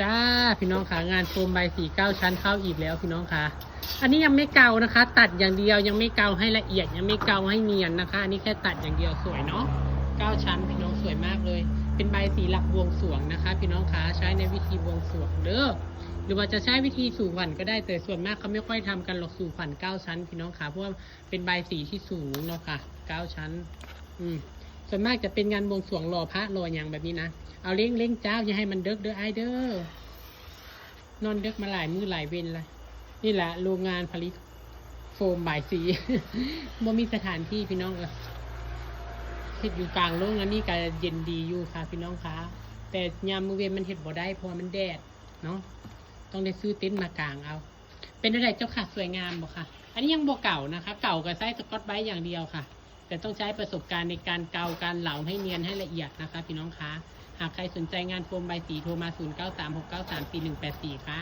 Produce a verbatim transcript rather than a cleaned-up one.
จ้า พี่น้องคะ งานโฟมใบสีเก้าชั้นเข้าอีกแล้วพี่น้องคะ อันนี้ยังไม่เกานะคะ ตัดอย่างเดียว ยังไม่เกาให้ละเอียด ยังไม่เกาให้เนียนนะคะ อันนี้แค่ตัดอย่างเดียว สวยเนาะ เก้าชั้นพี่น้อง สวยมากเลย เป็นใบสีหลักบวงสรวงนะคะ พี่น้องคะ ใช้ในวิธีบวงสรวงเด้อ หรือว่าจะใช้วิธีสู่ขวัญก็ได้ แต่ส่วนมากเขาไม่ค่อยทำกันหรอก สู่ขวัญเก้าชั้นพี่น้องคะ เพราะว่าเป็นใบสีที่สูงเนาะค่ะ เก้าชั้น อืม ส่วนมากจะเป็นงานบวงสรวงหล่อพระหล่อหยังแบบนี้นะ เอาเร่งเร่งเจ้า อย่าให้มันเดิกเด้ออ้ายเด้อ นอนเดิกมาหลายมื้อหลายเว็นละ นี่แหละโรงงานผลิตโฟมใบสี บ่มีสถานที่พี่น้องเอ้ย เฮ็ดอยู่กลางโรง อันนี้ก็เย็นดีอยู่ค่ะพี่น้องคะ แต่ยามมื้อเว็นมันเฮ็ดบ่ได้ เพราะว่ามันแดดเนาะ ต้องได้ซื้อเต็นท์มากางเอา เป็นอะไรเจ้าค่ะ สวยงามบ่คะ อันนี้ยังบ่เกานะคะ เกาก็ใช้สกอตไบรท์อย่างเดียวค่ะ แต่ต้องใช้ประสบการณ์ในการเกา การเหลาให้เนียนให้ละเอียดนะคะพี่น้องคะ หากใครสนใจงานโฟมใบสี โทรมา ศูนย์เก้าสามหกเก้าสามสี่หนึ่งแปดสี่ ค่ะ